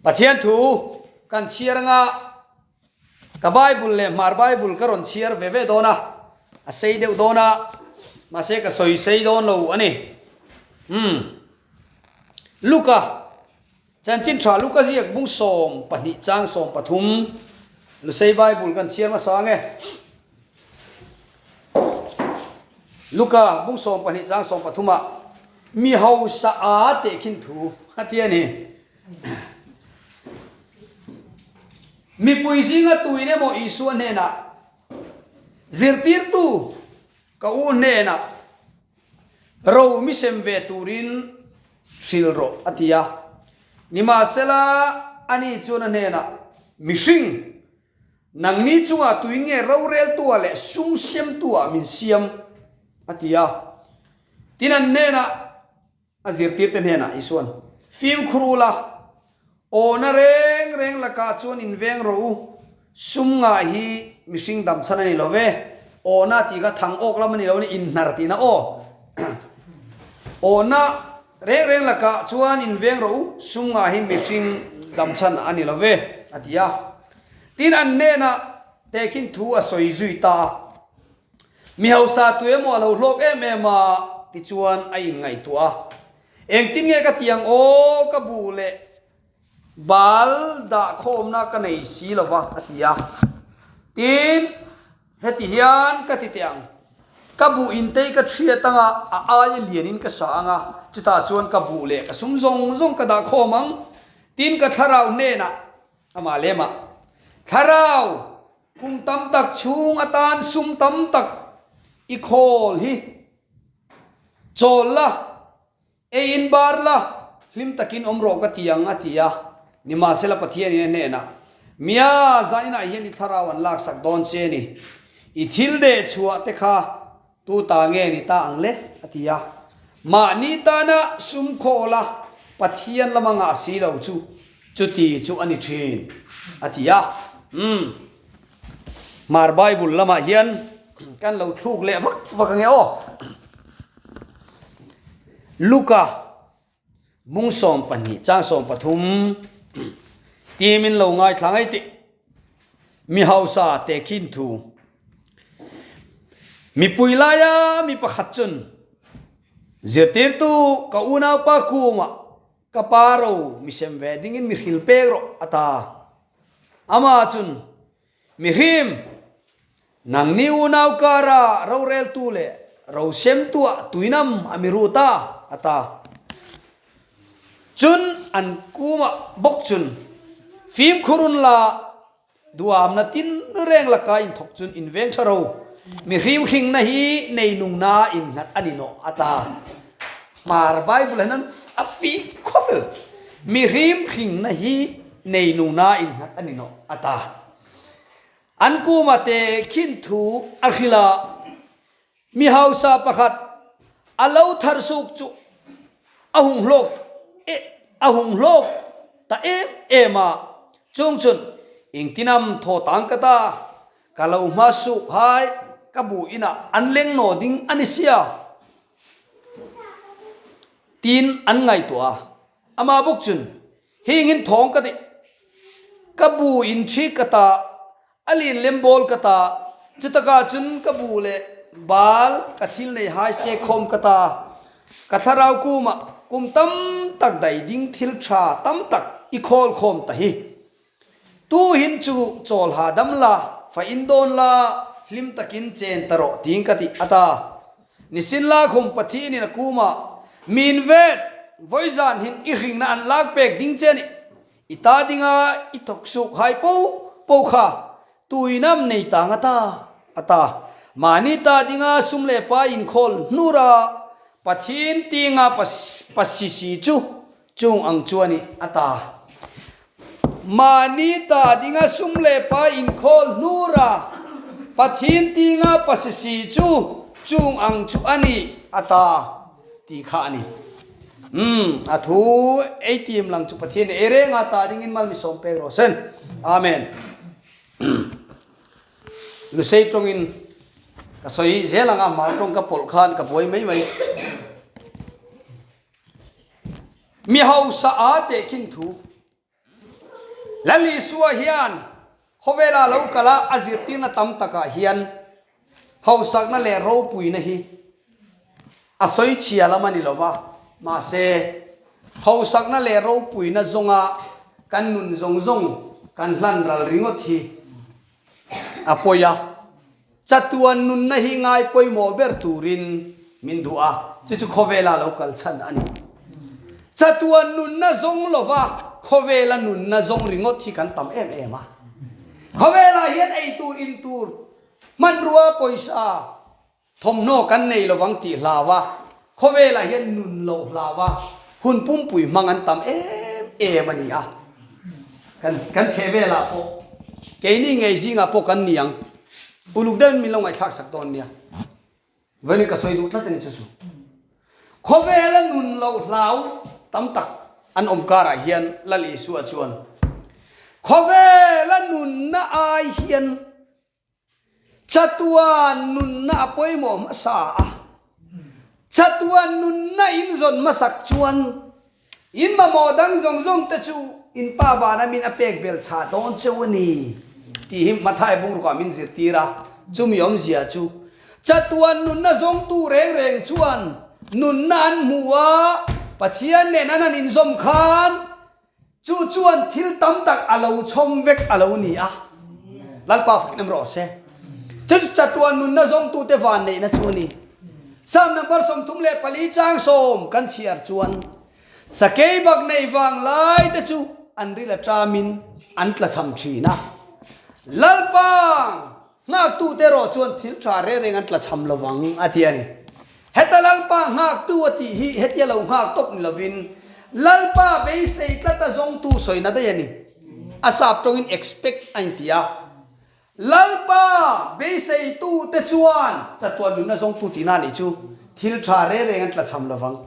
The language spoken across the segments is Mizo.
Pathian thu kan chhiar anga ka Bible leh Hmar Bible ka rawn chhiar ve ve dawn a, a sei deuh dawn a, mahse ka sawi sei dawn lo a ni. Umm. Luka Chanchin tha Luka ziak bung 12 chang 13 Lusei Bible kan chhiar hmasa ang e. Luka bung 12 chang 13 ah mi hausa a tehkhin thu a ti a ni. Mipui zinga tuin emaw Isua hnenah zirtirtu ka u hnenah Ro mi sem ve turin hrilh rawh, a ti a. Nimahsela, ani chuan a hnenah, Mihring, nangni chungah tui nge roreltua leh sum siamtua min siam? a ti a. Tin, an hnenah, A zirtirte hnenah Isua'n, Fimkhur u la, awna reng reng lakah chuan inveng rawh u, sum ngah hi mihring dam chhan a ni lo ve, awna tih kha thang awk lam a ni lo a ni, inhnar tihna aw. Awna reng reng lakah chuan inveng rawh u, sum ngah hi mihring dam chhan a ni lo ve, a ti a. Tin, an hnenah tehkhin thu a sawi zui ta a. Mi hausa tu emaw a lo hlawk em em a tichuan a inngaihtuah a, Engtin nge ka ti ang aw, ka buh leh bal dah khawmna ka nei si lo va a ti a. Tin, heti hian ka ti teh ang, ka buh intei ka thiat ang a, a aia lianin ka sa ang a, chutah chuan ka buh leh ka sum zawng zawng ka dah khawm ang. Tin, ka thlarau hnenah, amah lemah, Thlarau! Kum tam tak chhung atan sum tam tak i khawl hi chawl la, ei in bar la, hlim takin awm rawh ka ti ang a ti a. Nimahsela Pathianin a hnenah, Mia, zaninah hian i thlarau an laksak dawn che ni. I thil deh chhuah te kha tu ta nge ni ta ang le? a ti a. Mahni tana sum khawla Pathian lama ngah si lo chu Chuti chu a ni thin, a ti a. Umm. Hmar Bible lamah hian kan lo thluk leh vak vak ange aw. Luka bung 12 chang 13 ti min lo ngaithla ngai tih. Mi hausa tehkhin thu. Mipui laia mi pakhat chun zirtirtu ka unaupa kumah Ka pa ro mi sem ve dingin mi hril pek rawh a ta. Amah chun, Mi hrim, nangni unau kara roreltu leh ro semtuah tuinam a mi ru ta a ta. Cun an kumah bawk cun, Fimkhur un la, Duamna tin reng laka inthawk chun inveng tha ro. Mi hrimhringna hi neinungna innghat a ni nawh a ta. Hmar Bible hian a fih khawp el. Mi hrimhringna hi neinungna innghat a ni nawh a ta. An kuma te khin thu a hrilh a. Mi hausa pakhat a lo thar suk chu a hung hlawk a hung hlawk ta em em a, chung chun engtinam thaw tang ka ta, ka lo hma suk hai ka bu inah an leng naw ding a ni sia tiin an ngaihtuah a, amah bawk chun hingin thawng ka ti ka bu in thi ka ta A lin lem bawl ka ta, chutakah cun ka bu le baal ka thil nei hai se khawm ka ta. Ka thlarau kum ah kum tam tak dai ding thil tha tam tak i khawl khawm ta hi. Tu hin cu cawl ha dam la, fa in dawn la, hlim takin chen ta rawh tiin ka ti a ta. Nisin la khum Pathian in a kum ah min vet voizan hin i hringna an lak pek ding che nih. I ta dinga i thawk suk hai po po kha tuinam nei tang a ta a ta. Mahni ta dinga sum leh pa inkhawl hnur a Pathian tinga pasisi chu chung ang chuan i a ta. Mahni ta dinga sum leh pa inkhawl hnur a Pathian tinga pasisi chu chung ang chu a ni a ta. Tih kha a ni. Umm, a thu ei tim lang chu Pathian nih ei reng a, ta dingin mal mi sawm pek rawh sen. Amen. Lusei tawngin ka sawi zel ang a, hmar tawng ka pawlh khan ka buai mai mai. Mi hausa a tehkhin thu. Lal Isua hian khawvela lo kal a, a zirtirna tam takah hian hausakna leh ropuina hi a sawi chhia lam a ni lo va, mahse hausakna leh ropuina zawnga kan nun zawng zawng kan hlan ral ringawt hi a pawi a. Chatuan nunna hi ngai pawimawh ber turin min duh a, chu chu khawvela lo kal chhan a ni. Chatuan nunna zawng lova khawvela nunna zawng ringawt hi kan tam em em a. Khawvelah hian ei tur, in tur, hmanrua, pawisa, thawmhnaw kan nei lovang tih hlau a, khawvelah hian nun loh hlau a, hun pumpui hmang an tam em em a ni a. Kan kan chhehvelah pawh keini ngei zingah pawh kan ni ang. Uluk deuhin min lo ngaihthlak sak dawn nia. Vawiin ka sawi duh tlat a ni chu chu. Khawvela nun lo hlau tam tak an awm karah hian Lal Isua chuan khawvela nunna ai hian chatuan nunna a pawimawh hmasa a. Chatuan nunna in zawn hmasak chuan In mamawh dang zawng zawng te chu in pa vana min a pek bel chhah dawn cheu a ni tih hi Mathai bungrukah min zirtir a, chumi awmzia chu chatuan nunna zawngtu reng reng chuan nunna an hmu a, Pathian nen an han inzawm khan chu chuan thil tam tak a lo chhawm vek a lo ni a, Lalpa fakin em rawh se. Chu chu chatuan nunna zawngtute vanneihna chu a ni. Psalm number 34 chang sawm kan chhiar chuan, Sakei bak nei vang lai te chu an ril a ṭamin an tla cham ṭhin a. Lalpa nghaktute erawh chuan thil ṭha reng reng an tla cham lo vang, a ti a ni. Heta Lalpa nghaktu a tih hi hetia lo nghak tawp ni lovin, Lalpa beisei tlata zawngtu sawina daih a ni. A sap tawngin expect a inti a. Lalpa beiseitute chuan chatuan nunna zawngtu tihna nih chu thil tha reng reng an tlachham lovang.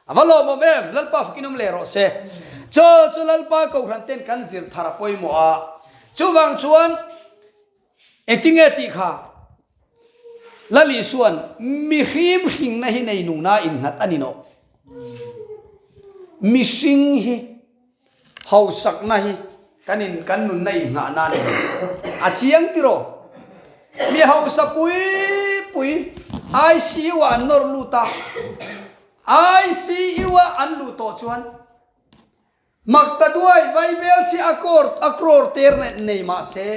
A va lawmawm em? Lalpa fakin awm leh rawh se. Chaw chu Lalpa Kohhran ten kan zir thar a pawimawh a, chuvang chuan engtinge tih kha Lal Isua'n mihrim hringna hi nei nungna innghat a ni nawh. Mihring hi. Hausakna hi kan in kan nunna inghah nan a ni. A chiang tiraw? Mi hausa pui pui ICU ah an nawr lut a, ICU ah an luh tawh chuan Maktaduai vaibel chi a kawr a crore ter nei mah se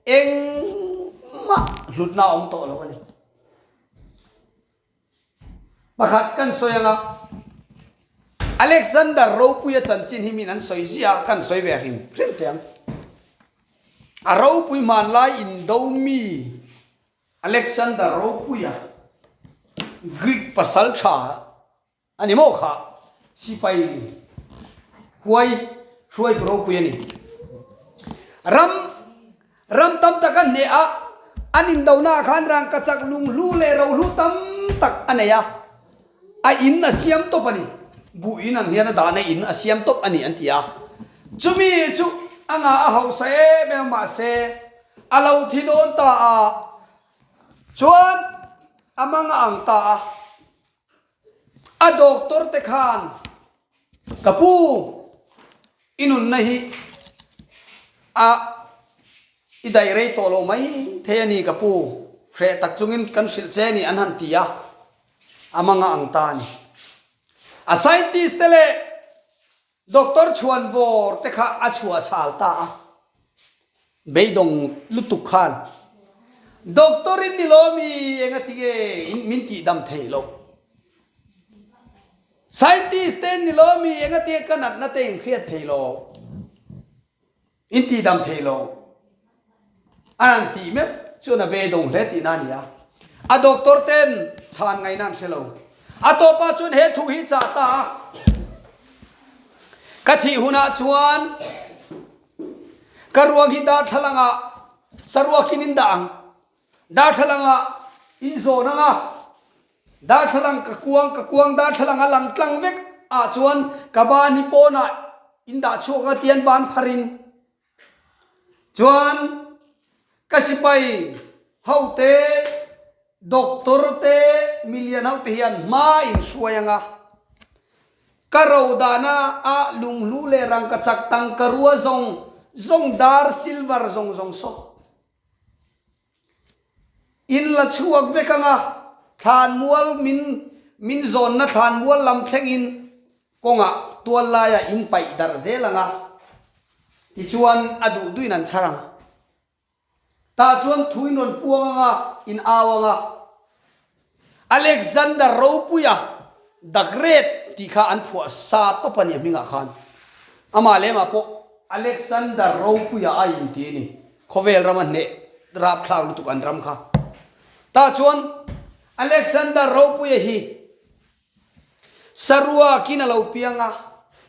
engmah hlutna a awm tawh lo a ni. Pakhat kan sawi anga Alexander ropuia chanchin hi min an sawi ziah a, kan sawi ve hrim hrim teh ang. A ropui hmanlai indo mi Alexander ropuia Greek pasal tha A ni maw kha? Sipai huai hruaitu ropui a ni. Ram ram tam tak a hneh a, an indonaah khan rangkachak lunghlu leh rohlu tam tak a nei a, a in a siam tawp a ni. Buh in ang hian a dahna in a siam tawp a ni an ti a. Chumi chu a ngah a hausa em em a, mahse a lo thi dawn ta a, chuan a mang a ang ta a. A doctor te khan, Ka pu, i nunna hi a i daih rei tawh lo mai thei a ni ka pu, hreh tak chungin kan hrilh che ni an han ti a, a manga ang ta a ni. A scientist te leh Doctor Chhuanvawr te kha a chhuah chhal ta a, beidawng lutuk khan Doctor in ni lo mi eng a ti nge in min tih dam theih loh? Scientist te in ni lo mi eng a ti nge ka natna te in hriat theih loh? In tih dam theih loh? An han tih meuh chuan a beidawng hle tihna a ni a. A doctor ten chhan ngaihna an hre lo. A tawpah chuan he thu hi chah ta a, Ka thih hunah chuan ka ruang hi darthlalang ah saruakin in dah ang. Darthlalang ah in zawn ang a, darthlalang ka kuang ka kuang darthlalang a lang tlang vek ah chuan ka ban hi pawnah in dah chhuak ang a tian ban pharin Chuan ka sipai hote, doctor te, milian hote hian hma in hruai anga ka ro dahna ah lunghlu leh rangkachak tangka rua zawng zawng dar silver zawng zawng saw in la chhuak vek anga thlanmual min min zawnna thlanmual lam thlengin kawngah tual laiah in paih darh zel anga tichuan a duh duhin an chhar ang. Tah chuan thu in rawn puang anga in au anga Alexander ropuia the Great tih kha an phuah sa tawp a ni a hmingah khan. Amah lemah pawh Alexander ropuia a inti a ni. Khawvel rama hneh rapthlak lutuk an ram kha. Tah chuan Alexander ropuia hi Saruakin a lo piang a,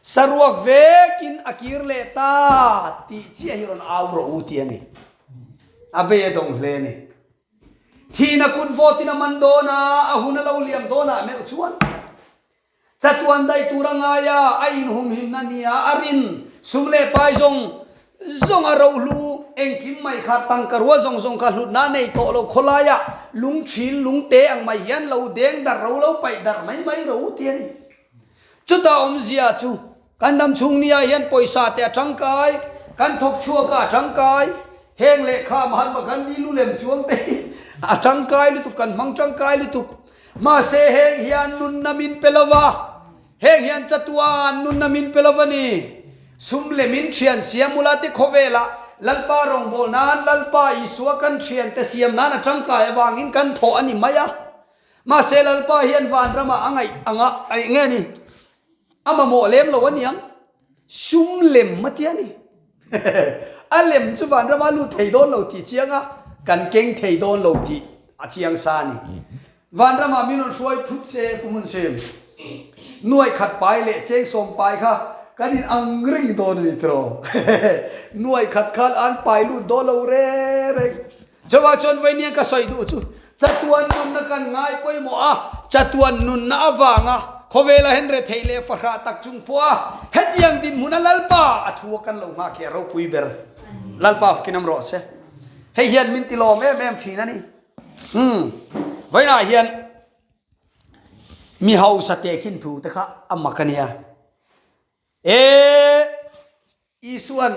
saruak vekin a kir leh ta tih chiah hi rawn au rawh u tih a ni. A bei a dawng hle a ni. Thihna kut vawtin a man dawn a, a hun a lo liam dawnah meuh chuan chatuan daih tur a ngai a, a inhumhimna nia a rin sum leh pai zawng zawng a rohlu engkim mai kha tangka rua zawng zawng kha hlutna a nei tawh lo khawlaiah lungthil lungte ang mai hian lo deng darh ro lo paih darh mai mai ro ti a ni. Chuta awmzia chu kan dam chhung nia hian pawisa te a tangkai, kan thawk chhuak a a tangkai, heng lehkha Mahatma Gandhi lu lem chuang te hi a tangkai lutuk kan hmang tangkai lutuk. Mahse heng hian nunna min pe lova. Heng hian chatuan nunna min pe lo va ni. Sum lemin thian siam ula ti khawvelah Lalpa rawngbâwl nan Lalpa Isua kan thiante siam nan a tangkai avangin kan thawh a ni mai a. Mahse Lalpa hian vanramah a ngaih anga eng nge ni? A mamawh lem lo a niang. Sum lem a ti a ni. A lem chu vanrama lut thei dawn lo tih chiang a, kan keng thei dawn lo tih a chiang sa a ni. Vanramah min rawn hruai thut se Pu Hmunsem. Nuai khat pai leh cheng sawm pai kha kan in ang reng dawn a ni tiraw. Nuai khat khan an pai lut dawn lo reng reng. Chuvang chuan vawinia ka sawi duh chu chatuan nunna kan ngai pawimawh a, chatuan nunna avanga khawvela hen rethei leh fahrah tak chung pawha hetiang dinhmuna Lalpa a thu a kan lo nghak hi a ropui ber. Lalpa fakin awm rawh se. Hei hian min tilawm em em thin a ni. Umm vawiinah hian mi hausa tehkhin thu te kha a mak a nia. E Isuan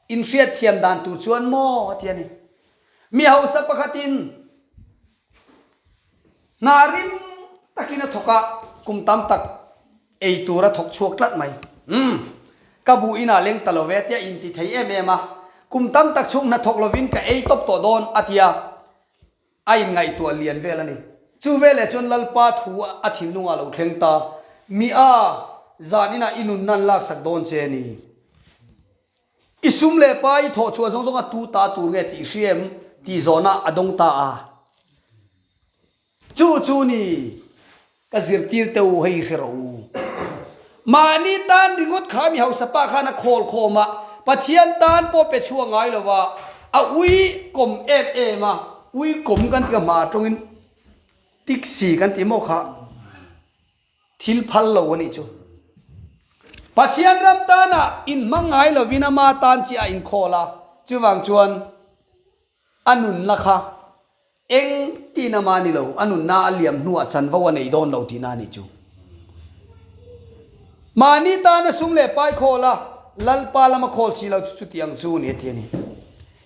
inhriat thiam dan tur chuan maw a ti a ni. Mi hausa pakhatin hna rim takin a thawk a, kum tam tak ei tur a thawk chhuak tlat mai. Umm ka bu inah leng ta lo ve tia inti thei em em a, kum tam tak chhung hna thawk lovin ka ei tawp tawh dawn a tia a inngaihtuah lian vel a ni. Chu veleh chuan Lalpa thu a thinlungah lo thleng ta, Mi a, zan inah i nunna an laksak dawn che a ni. I sum leh pa i thawh chhuah zawng zawng a tu ta tur nge tih hria em tih zawhna a dawng ta a. Chu chu ni, ka zirtir teh u hei hre rawh u. Mahni tan ringawt kha mi hausa pa khan a khawl khawm a, Pathian tan pawh pe chhuak ngai lo va, a ui kawm em em a, ui kawm kan ti ka hma tawngin tiksi kan ti maw kha thil phal lo a nih chu. Pathian ram tana inhmang ngai lovin ama tan chiah a inkhawl a, chuvang chuan A nunna kha eng tihna mah a ni lo, a nunna a liam hnuah chanvo a nei dawn lo tihna a nih chu. Mahni tana sum leh pai khawl a, Lalpa lama khawl si lo chu chutiang chu ni a ti a ni.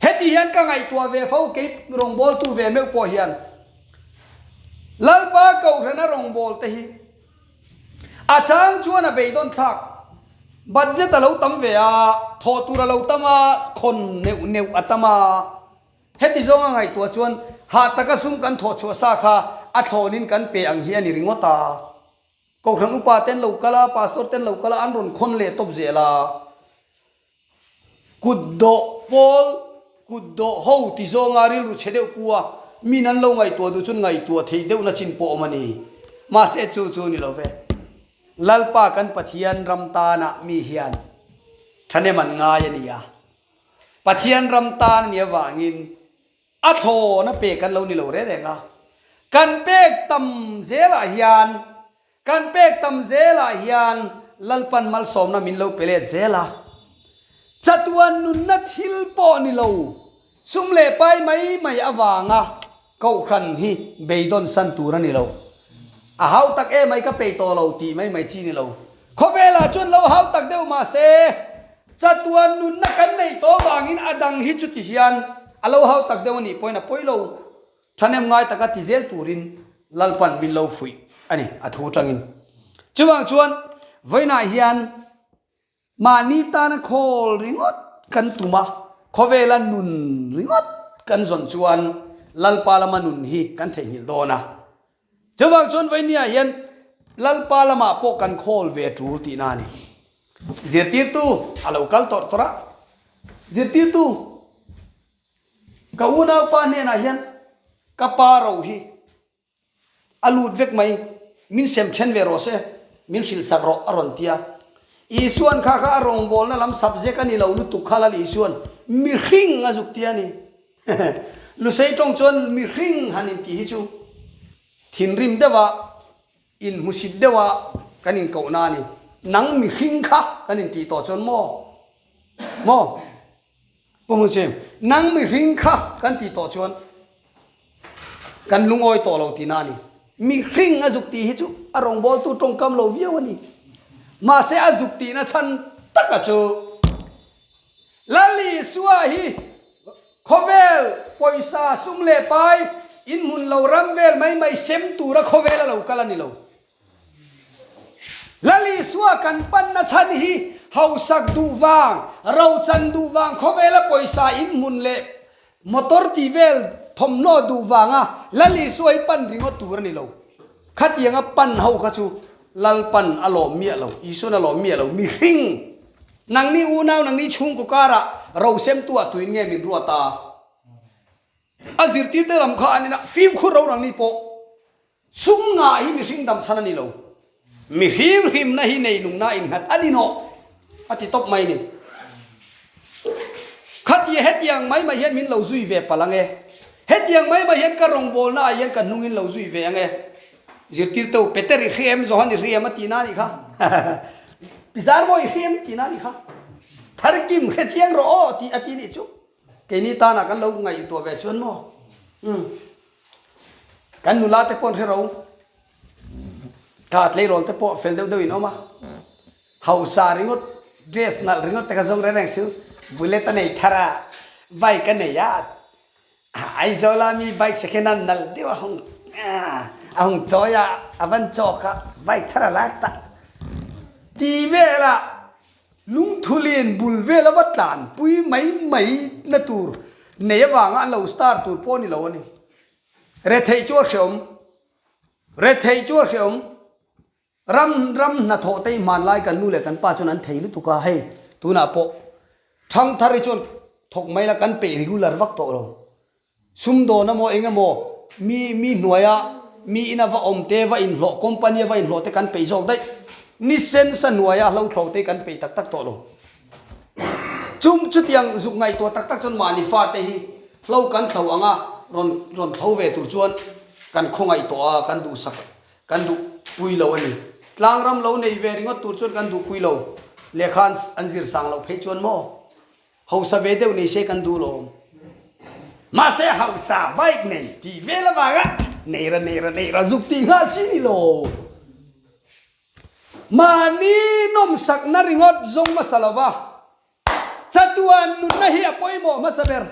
Heti hian ka ngaihtuah ve fo kei rawngbawltu ve meuh pawh hian Lalpa Kohhrana rawngbawlte hi A chang chuan a beidawn thlak. Budget a lo tam ve a, thawh tur a lo tam a, khawn neuh neuh a tam a. Heti zawng a ngaihtuah chuan hah taka sum kan thawh chhuah sa kha a thlawnin kan pe ang hi a ni ringawt a. Kohhran upa ten lo kal a, pastor ten lo kal a, an rawn khawn leh tawp zel a. Kut dawh pawl, kut dawh ho ti zawnga rilru chhe deuh pu a, min an lo ngaihtuah duh chuan ngaihtuah theih deuhna chin pawh awm a ni. Mahse chu chu ni lo ve. Lalpa kan Pathian ram tanah mi hian thahnem an ngai a ni a. Pathian ram tan a nih avangin a thlawn a pek kan lo ni lo reng reng a. Kan pek tam zelah hian Kan pek tam zelah hian Lalpan malsawmna min lo pe let zel a. Chatuan nunna thil pawh ni lo, sum leh pai mai mai avanga Kohhran hi beidawn san tur a ni lo. A hau tak em ai ka pei tawh lo tih mai mai chi ni lo. Khawvelah chuan lo hau tak deuh mah se. Chatuan nunna kan neih tawh avangin a dang hi chuti hian a lo hau tak deuh a nih pawhin a pawi lo. Thahnem ngai taka ti zel turin Lalpan min lo fuih a ni, a thu tangin. Chuvang chuan vawiinah hian mahni tana khawl ringawt kan tum a, khawvela nun ringawt kan zawn chuan Lalpa lama nun hi kan theihnghilh dawn a. Chuvang chuan vawinia hian Lalpa lamah pawh kan khawl ve tul tihna a ni. Zirtirtu a lo kal tawrh tawrh a, zirtirtu Ka unaupa hnenah hian ka pa ro hi a lut vek mai, min sem then ve rawh se, min hrilh sak rawh a rawn ti a. Isuan kha kha a rawngbawlna lam subject a ni lo lutuk kha Lal Isuan mihring a zuk ti a ni. Lusei tawng chuan mihring han intih hi chu thinrim deuha inhmusit deuha kan inkohna a ni. Nang mihring kha kan intih tawh chuan maw? Maw? Pu Hmunsim, nang mihring kha kan tih tawh chuan kan lungawi tawh lo tihna a ni. Mihring a zuk tih hi chu a rawngbawltu tawngkam lo viau a ni. Mahse a zuk tihna chhan taka chu Lal Isua hi khawvel pawisa sum leh pai inhmun lo ram vel mai mai sem tura khawvel a lo kal a ni lo. Lal Isua kan panna chhan hi hausak duh vang, rochan duh vang, khawvela pawisa in hmun leh motor tih vel thawmhnaw duh vanga Lal Isua hi pan ringawt tur a ni lo. Khatianga pan ho kha chu Lalpan a lawm miah lo, Isuan a lawm miah lo, mihring nangni unau nangni chhungkaw karah rosemtu ah tuin nge min ruat a? A zirtirte lam kha an ina fimkhur ro nangni pawh Sum ngah hi mihring dam chhan a ni lo. Mihring hrimna hi nei nungna innghat a ni nawh a ti tawp mai ni. Khatia hetiang mai mai hian min lo zui ve palh ang e. Hetiang mai mai hian ka rawngbawlna ah hian ka hnungin lo zui ve ang e. Zirtirtu Peter i hria em, Johan i hria em a tihna a nih kha. Pizarro i hria em tihna a nih kha. Tharkim hre chiang rawh aw tih a ti nih chu. Keini tana kan lo ngaihtuah ve chuan maw? Umm. Kan nula te pawh an hre ro. Tha tleirawl te pawh fel deuh deuh in awm a. Hausa ringawt, dress nalh ringawt te kha zawng reng reng chu bullet a nei thar a, bike a nei a. Aizawl a mi bike second hand nalh deuh a hung a hung chawi a, a van chawk a, bike thar a lak ta. Ti vel a. Lungthulin bul vel a va tlan pui mai mai na tur nei avanga an lo star tur pawh a ni lo a ni. Retheih chu a hreawm. Retheih chu a hreawm. Ram ram hnathawh te hi hmanlai kan nu leh kan pa chuan an thei lutuk a, hei tunah pawh thangthar hi chuan thawk mai la kan peih regular vak tawh lo. Sumdawn emaw eng emaw mi mi hnuaia mi ina va awm te, va inhlawh, company a va inhlawh te kan peih zawk daih. Ni sen sa hnuaia hlo thlo te kan peih tak tak tawh lo. Chum chutiang zuk ngaihtuah tak tak chuan mahni fate hi hlo kan thlo ang a, rawn rawn thlo ve tur chuan kan khawngaih tawh a, kan duhsak kan duh pui lo a ni. Tlangram lo nei ve ringawt tur chuan kan duh pui lo. Lehkha an an zir sang loh phei chuan maw? Hausa ve deuh nei se kan duh lo. Mahse hausa bike nei tih vel avanga nei ra nei ra nei ra zuk tih nghal chi ni lo. Mahni nawmsakna ringawt zawng hmasa lova chatuan nunna hi a pawimawh hmasa ber.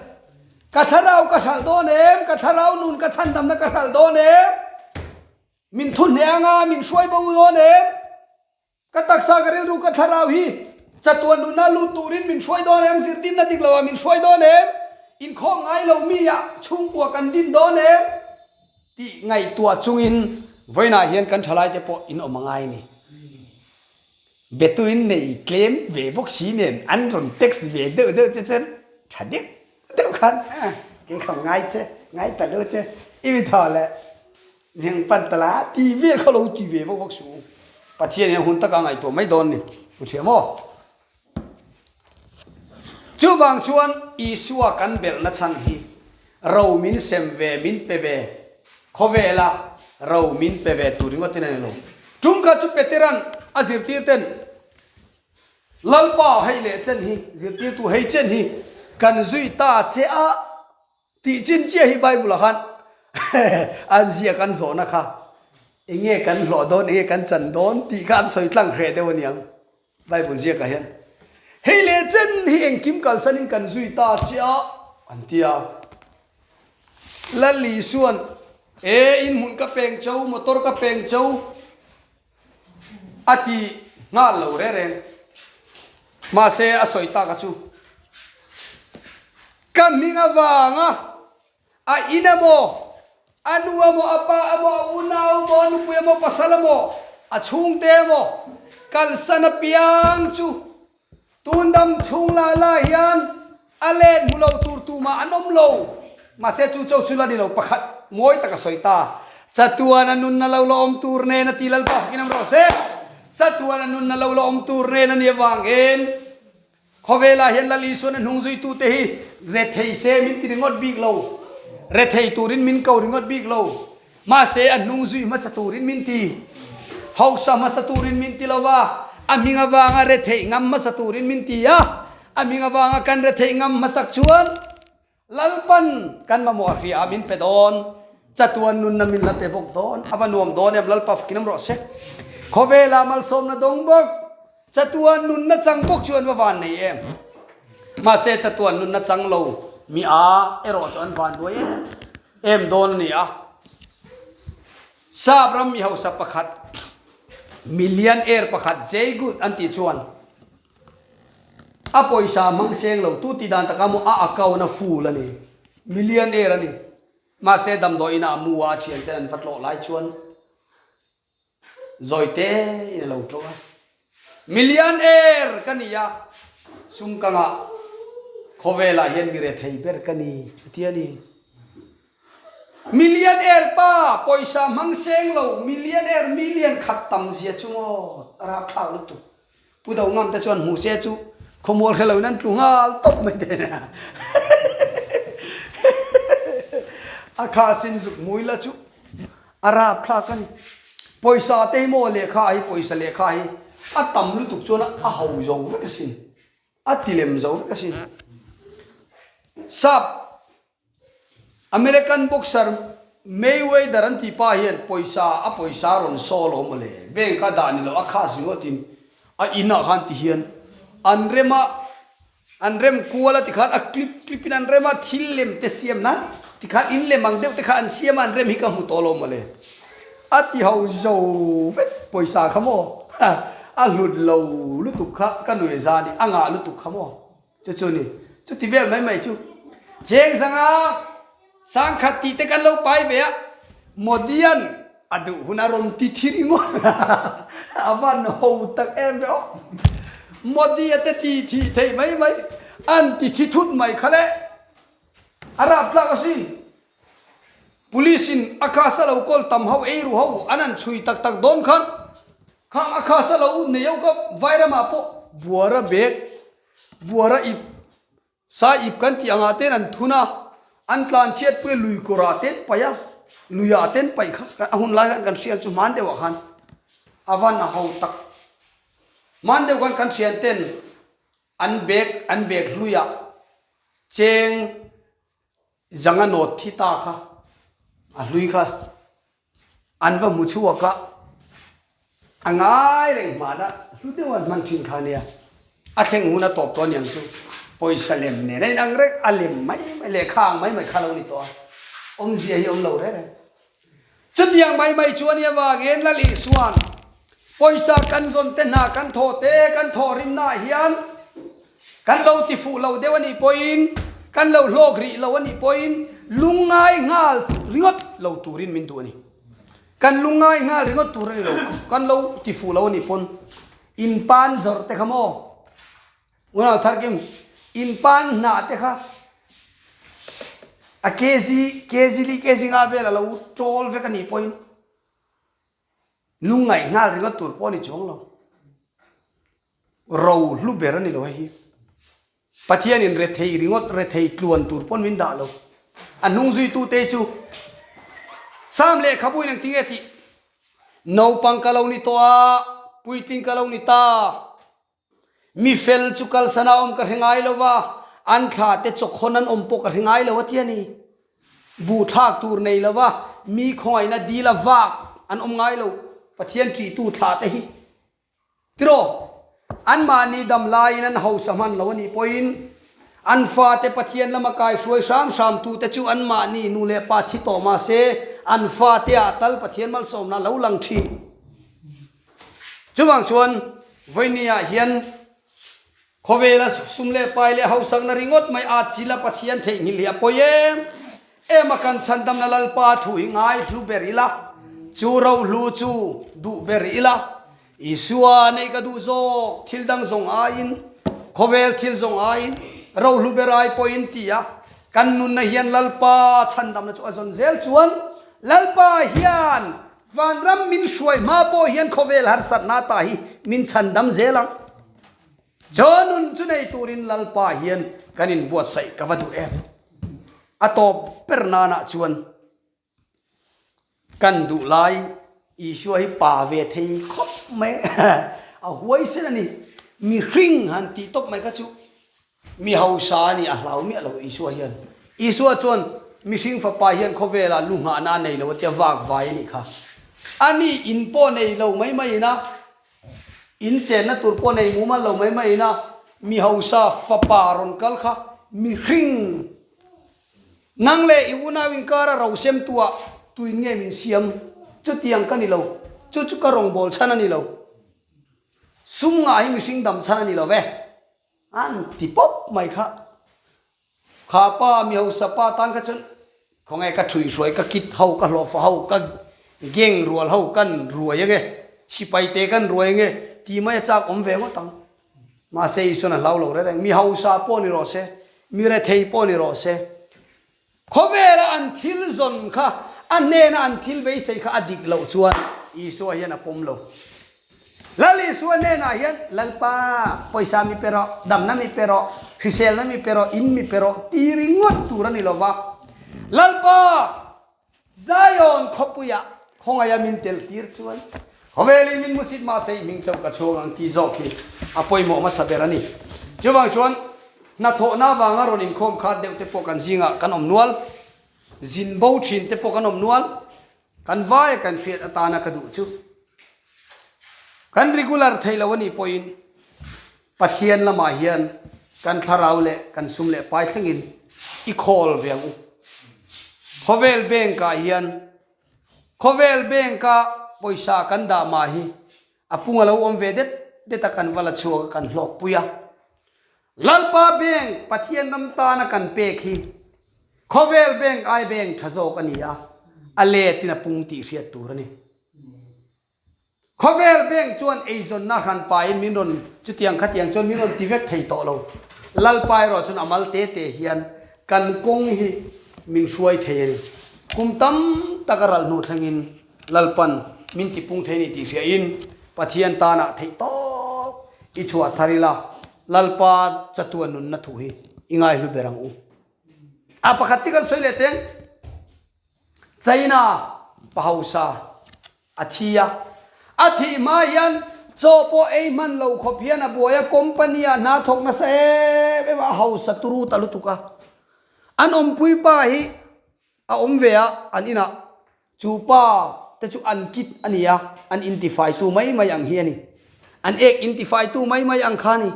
Ka thlarau ka hralh dawn em? Ka thlarau nun ka chhandamna ka hralh dawn em? Min thu hneh anga min hruai bo dawn em? Ka taksa, ka rilru, ka thlarau hi chatuan nunna lut turin min hruai dawn em? Zirtirna dik loah min hruai dawn em? Inkhawm ngai lo mi ah chhungkua kan din dawn em? Tih ngaihtuah chungin vawiinah hian kan thalaite pawh in awm a ngai a ni. Betuin nei tlem ve bawk si nen an rawn text ve deuh deuh te chuan tha deuh deuh khan kei kha ngai che, ngai ta lo che i mi thaw le. Heng pan ta la ti vel kha lo ti ve vak vak suh u. Pathian in a hun taka ngaihtuah mai dawn ni. U thiam aw. Chuvang chuan Isua kan belhna chhan hi ro min sem ve min pe ve khawvela ro min pe ve tur ringawtin a ni lo. Tum kha chu Peteran a zirtir ten Lalpa hei leh chen hi zirtirtu hei chen hi kan zui ta che a. Tih chin chiah hi Bible ah khan an ziak an zawhna kha enge kan hlawh dawn enge kan chan dawn tih kha an sawi tlang hreh deuh aniang Bible ziakah hian. Hei leh chen hi engkim kalsanin kan zui ta che a, an ti a. Lal Isua'n, E, in hmun ka peng cho, motor ka peng cho, a ti nghal lo reng reng. Mahse, a sawi tak a chu, Ka hming avanga a in emaw, a nu emaw, a pa emaw, a unau emaw, a nupui emaw, pasal emaw, a chhungte emaw kalsan apiang chu tun dam chhung la la hian a let hmu lo tur tumah an awm lo. Mahse chu cho chu la ni lo pakhat mawi tak a sawi ta. Chatuan a nunna lo la awm tur nen a ti Lalpa fakin awm rawh se. Chatuan a nunna lo la awm tur nen a nih avangin Khawvelah hian Lal Isuan a hnungzuitute hi rethei se min ti ringawt bik lo, rethei turin min ko ringawt bik lo. Mahse a hnungzui hmasa turin min ti. Hausa hmasa turin min ti lo va, a hming avanga retheih ngam hmasa turin min ti a. A hming avanga kan retheih ngam hmasak chuan Lalpan kan mamawh a hria a min pe dawn, chatuan nunna min la pe bawk dawn, a va nuam dawn em, Lalpa fakin awm rawh se. Khawvela malsawmna dawng bawk, chatuan nunna chang bawk chu an va van nei em. Mahse chatuan nunna chang lo mi a erawh chu an van duai em em dawn a ni a. Sap ram mi hausa pakhat, millionaire pakhat Jay Gould an tih chuan, A pawisa hmang seng lo tu tih dan taka maw a account a full a ni. Millionaire a ni. Mahse damdawi inah a mu a, a thianten an va tlawh lai chuan zawi te in a lo tlawh a. Millionaire ka ni a, sum ka ngah, khawvelah hian mi rethei ber ka ni a ti a ni. Millionaire pa pawisa hmang seng lo millionaire million khat tam zia chu maw a rapthlak lutuk. Pu Do Ngam te chuan hmuh se chu khawmual hre loin an tlu nghal tawp mai te nia. A kha sin zuk hmui la chu a rapthlak a ni. Pawisa te hi maw lehkha hi pawisa lehkha hi a tam lutuk chuan a ho zo vek asin. A ti lem zo vek asin. Sap American boxer Mayweather an tih pa hian pawisa a pawisa rawn saw lo mawle, bank a dah ni lo a khas ringawtin a in ah khan ti hian an rem a, an rem kual a tikhan a clip clip in an rem a, thil lem te siam nan tikhan in lem ang deuh te kha an siam a an rem hi ka hmu tawh lo mawle, a ti ho zo vek pawisa kha maw a hlut lo lutuk kha ka nuih zan i a ngah lutuk kha maw. Chu chu ni. Chuti vel mai mai chu. Cheng zanga sangkhat tih te kan lo pai ve a, Modian a duh hun a rawn ti thi ringawt a van ho tak em ve aw. Modia te ti thih theih mai mai an ti thi thut mai kha le. A raptlak asin. Police in a khas a lo kawl tam ho ei ru ho an han chhui tak tak dawn khan khang a khas a lo nei ho kha vairamah pawh buara bag buara ip sa ip kan tih angah ten an thun a an tlan chhiat pui a lui kawrah ten paih a luiah ten paih kha a hun lai khan kan hriat chu hman deuhah khan a van a ho tak hman deuh khan kan thian ten an bag an bag hluiah cheng Zanga nawt thi ta kha a hlui kha an va hmu chhuak a, a ngai reng hmana hlu deuh an hman thin kha nia, a thleng hun a tawp tawh aniang chu pawisa lem nen a inang reng, a lem mai mai lehkha ang mai mai kha lo ni tawh a, awmzia hi awm lo reng reng. Chutiang mai mai chu a nia vangin Lal Isua'n pawisa kan zawn te hna kan thawh te kan thawh rimnaah hian kan lo ti fuh lo deuh a nih pawhin kan lo hlawk rih lo a nih pawhin lungngai nghal ringawt lo turin min duh a ni. Kan lungngai nghal ringawt tur a ni lo, kan lo ti fuh lo a nih pawn inpan zawrh te kha maw? Unau Tharkim, in pan hnah te kha a kg, kg li kg nga vel a lo tawl vek a nih pawhin lungngaih nghal ringawt tur pawh a ni chuang lo. Ro hlu ber a ni lo hei hi. Pathianin rethei ringawt, rethei tluan tur pawn min dah lo. A hnung zuitute chu Sam lehkhabuin engtinge tih? Naupang ka lo ni tawh a, puitling ka lo ni ta. Mi fel chu kalsan a awm ka hre ngai lo va, an thla te chawkhawn an awm pawh ka hre ngai lo a ti a ni. Buh thlak tur nei lo va, mi khawngaihna dil a vak an awm ngai lo, Pathian ṭihtu thla te hi. Tiraw? Anmahni dam laiin an hausa hman lo a nih pawhin an fate Pathian lama kai hruai hram hramtute chu anmahni nu leh pa thi tawh mah se an fate ah tal Pathian malsawmna a lo lang thin. Chuvang chuan vawinia hian Khawvela sum leh pai leh hausakna ringawt mai a chila Pathian theihnghilh hi a pawi em em a, kan chhandamna Lalpa thu hi ngai hlu ber ila, chu rohlu chu duh ber ila, Isua nei ka duh zawk thil dang zawng aiin, khawvel thil zawng aiin, rohlu ber ai pawhin ti a, kan nunna hian Lalpa chhandamna chu a zawn zel chuan Lalpa hian vanram min hruai hma pawh hian khawvel harsatna ta hi min chhandam zel ang. Chaw nun chu nei turin Lalpa hian kan inbuatsaih ka va duh em? A tawp ber nanah chuan kan duh lai Isua hi pa ve thei khawp mai a huaisen a ni. Mihring han tih tawp mai kha chu mi hausa a ni a hlau miah lo Isua hian. Isua chuan mihring fapa hian khawvelah lu nghahna a nei lo a tia vak vai a nih kha. Ani in pawh nei lo mai maiin a In chenna tur pawh nei mumal lo mai mai ina mi hausa fapa rawn kal kha mihring nang leh i unau inkara ro sem tuah tuin nge min siam chutiang ka ni lo, chu chu ka rawngbâwl chhan a ni lo, sum ngah hi mihring dam chhan a ni lo ve an ti pawp mai kha. Kha pa mi hausa pa tan kha chuan khawnge ka thui hruai ka kit ho ka hlawhfa ho ka gang rual ho kan ruai ange sipai te kan ruai ange ti mai a chak awm ve ngawt ang. Mahse Isuan a hlau lo reng reng mi hausa pawh ni rawh se mi rethei pawh ni rawh se khawvela an thil zawn kha a hnena an thil beisei kha a dik loh chuan Isua hian a pawm lo. Lal Isua hnenah hian, Lalpa, pawisa mi pe rawh, damna mi pe rawh, hriselna mi pe rawh, in mi pe rawh ti ringawt tur a ni lo va. Lalpa, Zion khawpuiah khawngaia min tel tir chuan khawvelin min musit mahse i hming chauh ka chhuang ang tih zawk hi a pawimawh hmasa ber a ni. Chuvang chuan hnathawhna avanga rawn inkhawm khat deuh te pawh kan zingah kan awm nual, zin bo thin te pawh kan awm nual. Kan vaia kan hriat atana ka duh chu kan regular thei lo a nih pawhin Pathian lamah hian kan thlarau leh kan sum leh pai thlengin i khawl ve ang u. Khawvel bank ah hian khawvel bank a pawisa kan dah mah hi a pung a lo awm ve det det a kan va la chhuak a kan hlawk pui a. Lalpa bank Pathian ram tana kan pek hi Khawvel bank ai bank tha zawk a ni a, a let in a pung tih hriat tur a ni. Khawvel bank chuan eizawnna hran pahin min rawn chutiang khatiang chuan min rawn ti vek thei tawh lo. Lalpa erawh chuan a mal te te hian kan kawng hi min hruai thei a ni. Kum tam tak a ral hnu thlengin Lalpan min ti pung thei a ni tih hriain Pathian tanah theih tawk i chhuah thar ila Lalpa chatuan nunna thu hi i ngaihlu ber ang u. A pakhat chi kan sawi leh teng China pa hausa a thi a, a thih hma hian chaw pawh ei hman lo khawp hian a buai a, company ah hna thawk nasa em em a, a hausa turu ta lutuk a. An awmpui pa hi a awm ve a, an inah chu pa te chu an kit a ni a, an intifai tu mai mai ang hi a ni. An ek intifai tu mai mai ang kha a ni.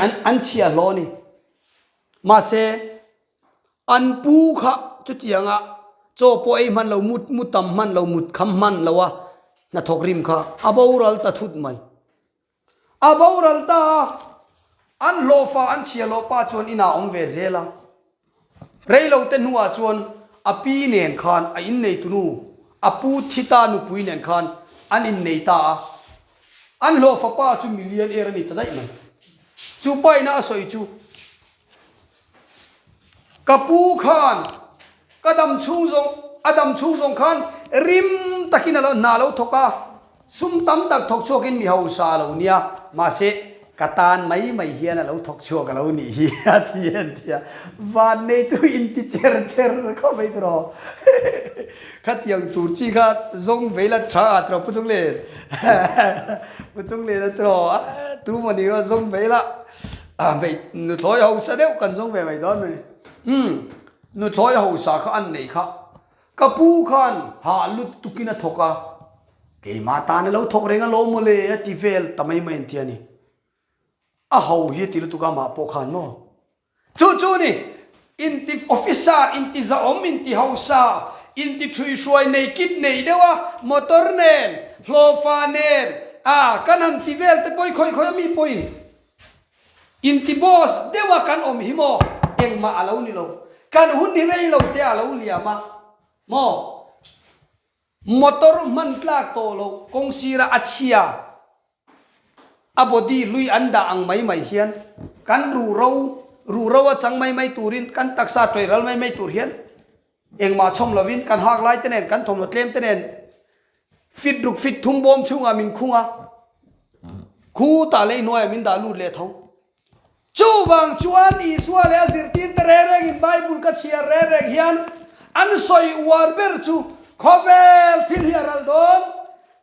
An an chhiah hlawh a ni. Mahse, an pu kha chutianga chaw pawh ei hman lo, mut mu tam hman lo, mut kham hman lo a hnathawk rim kha a boral ta thut mai. A boral ta a, an hlawhfa an chhia loh pa chuan inah a awm ve zel a. Reilo te hnuah chuan a pi nen khan a inneitunu, a pu Thita nupui nen khan an innei ta a. An hlawhfa pa chu milian er a ni ta daih mai. Chu paina a sawi chu, Ka pu khan ka dam chhung zawng, a dam chhung zawng khan rim takin a lo hna a lo thawk a, sum tam tak thawk chhuakin mi hausa a lo nia, mahse ka tan mai mai hian a lo thawk chhuak a lo nih hi a ti en ti a, vannei chu inti cher cher khawp mai tiraw. Khatiang tur chi kha zawng vei la tha a tiraw Pu Chunglin Pu Chunglin a tiraw tu maw ni kha zawng vei la vei nuthlawi hausa deuh kan zawng ve mai dawn mai umm nuthlawi hausa kha an nei kha ka pu khan hah lut tukin a thawk a keimah tan a lo thawk reng alawm mawle a ti vel ta mai mai an ti a ni. A ho hi ti lutuk a mah pawh khan maw? Chu chu ni, inti officer, inti zahawm, inti hausa, inti ṭhuihruai nei kit nei deuh a, motor nen, hlawhfa nen, a kan han ti vel te pawh i khawi khawi a mi pawhin inti boss deuh a kan awm hi maw? Engmah a lo ni lo. Kan hun hi rei lo te a lo liam a maw? Motor hman tlak tawh loh kawng sira a chhia a body hlui an dah ang mai mai hian kan ruhro ruhro a chang mai mai turin kan taksa tawih ral mai mai tur hian engmah chhawm lovin kan hak lai te nen kan thawmhnaw tlem te nen fit ruk fit thum bawm chhungah min khung a khutah lei hnuaiah min dah lut leh tho. Chuvang chuan Isua leh a zirtirte reng rengin Bible ka chhiar reng reng hian an sawi uar ber chu khawvel thil hi a ral dawn,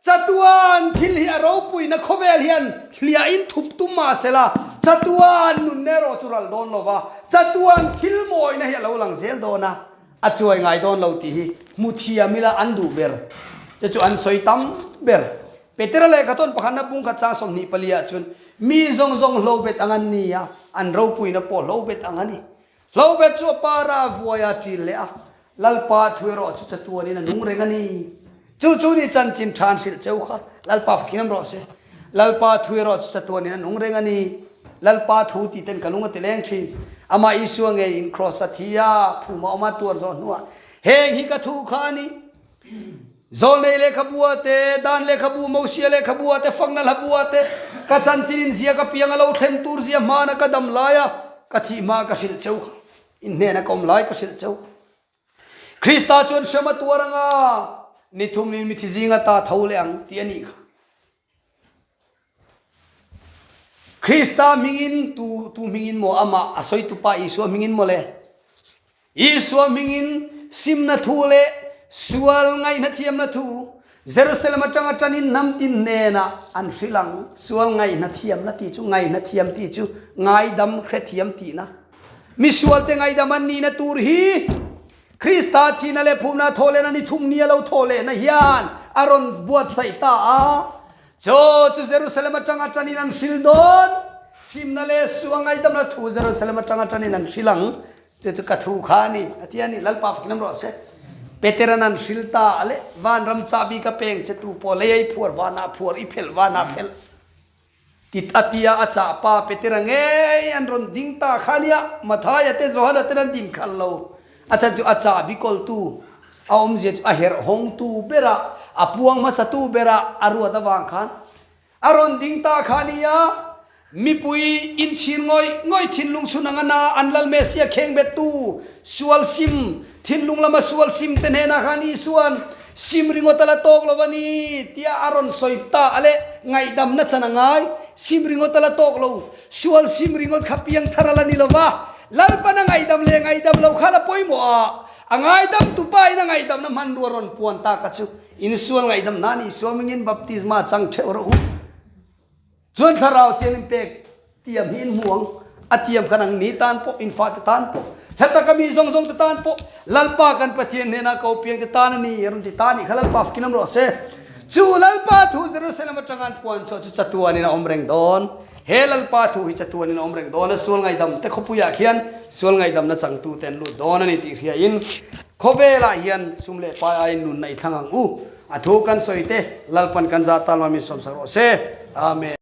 chatuan thil hi a ropuina khawvel hian hliahin thup tum mah sela chatuan nunna erawh chu ral dawn lova, chatuan thil mawina hi a lo lang zel dawn a, a chuai ngai dawn lo tih hi hmu thiam ila an duh ber te chu an sawi tam ber. Petera lehkha tawn pakhatna bungkhat chang 24 ah chuan mi zawng zawng hlo bet ang an ni a, an ropuina pawh hlo bet ang a ni. Hlo bet chu a para a vuai a, a ṭil leh a, Lalpa thu erawh chu chatuanin a nung reng a ni. Chu chu ni chanchin ṭha an hrilh cheu kha, Lalpa fakin rawh se. Lalpa thu erawh chu chatuanin a nung reng a ni. Lalpa thu tih ten ka lung a ti leng ṭhin. Amah Isua ngeiin Kraws a thi a, phum a awm a tuar zawh hnuah, Heng hi ka thu kha a ni. Zawlnei lehkhabua te, Dan lehkhabu, Mosia lehkhabua te, Fakna hlabua te, ka chanchin in zia ka piang a lo thlen tur zia hmana ka dam laia ka thih hma ka hrilh cheu kha, in hnena ka awm lai ka hrilh cheu kha. Krista chuan hrem a tuar anga ni thum nin mithi zinga ta tho leh ang tih a nih kha. Krista hmingin tu tu hmingin maw amah a sawi tupa Isua hmingin maw le? Isua hmingin simna thu leh sual ngaihna thiamna thu Jerusalem atanga tanin hnam tin hnenah an hrilh ang. Sual ngaihna thiamna tih chu ngaihna thiam tih chu ngaidam hrethiam tihna. Mi sualte ngaidam an nihna tur hi Krista thihna leh phumna a thawh lehna ni thum ni a lo thawh lehna hian a rawn buatsaih ta a. Chaw chu Jerusalem atanga tanin an hril dawn, simna leh su a ngaidamna thu Jerusalem atanga tanin an hril ang, chu chu ka thu kha a ni, a ti a ni. Lalpa fakin am rawh se. Peteran an hril ta a le, vanram chahbi ka peng che tu pawh lei ai phuar vanah phuar i phelh vanah phelh. Tit a tia a chah pa Petera ngei an rawn ding ta kha nia, Mathaia te Johana ten an din khalh lo. A chhan chu a chah bikawltu, a awmzia chu a herh hawngtu bera, a puang hmasatu bera a ruat avang khan a rawn ding ta kha nia, mipui inchhir ngawih ngawih thinlung chhun anga na an lal Messia kheng bettu sual sim thinlung lama sual sim te hnenah khan Isua'n Sim ringawt a la tawk lo a ni tia a rawn sawi ta a le, ngaihdamna chan a ngai. Sim ringawt a la tawk lo, sual sim ringawt kha piang thar a la ni lo va, Lalpan a ngaihdam leh ngaihdam lo kha la pawimawh a, a ngaidam tu pain a ngaihdamna hmanrua rawn puan ta kha chu insual ngaihdam hna ni Suamingin baptisma chang theuh rawh u. Chuan thlarau thian in pek tiam hi in hmu ang, a tiam kha nang ni tan pawh, in fate tan pawh, hla taka mi zawng zawng te tan pawh, Lalpa kan Pathian hnenah ko piang te tan a ni, a rawn ti ta a nih kha Lalpa fakin awm rawh se. Chu Lalpa thu Jerusalem atanga an puan chhuah chu chatuanin a awm reng dawn. He Lalpa thu hi chatuanin a awm reng dawn a, sual ngaidam te khawpuiah khian sual ngaidamna changtute an lut dawn a ni tih hriain khawvelah hian sum leh pai aiin nunna i thlang ang u. A thu kan sawi te Lalpan kan zah tal ma min sawmsak rawh se. Amen.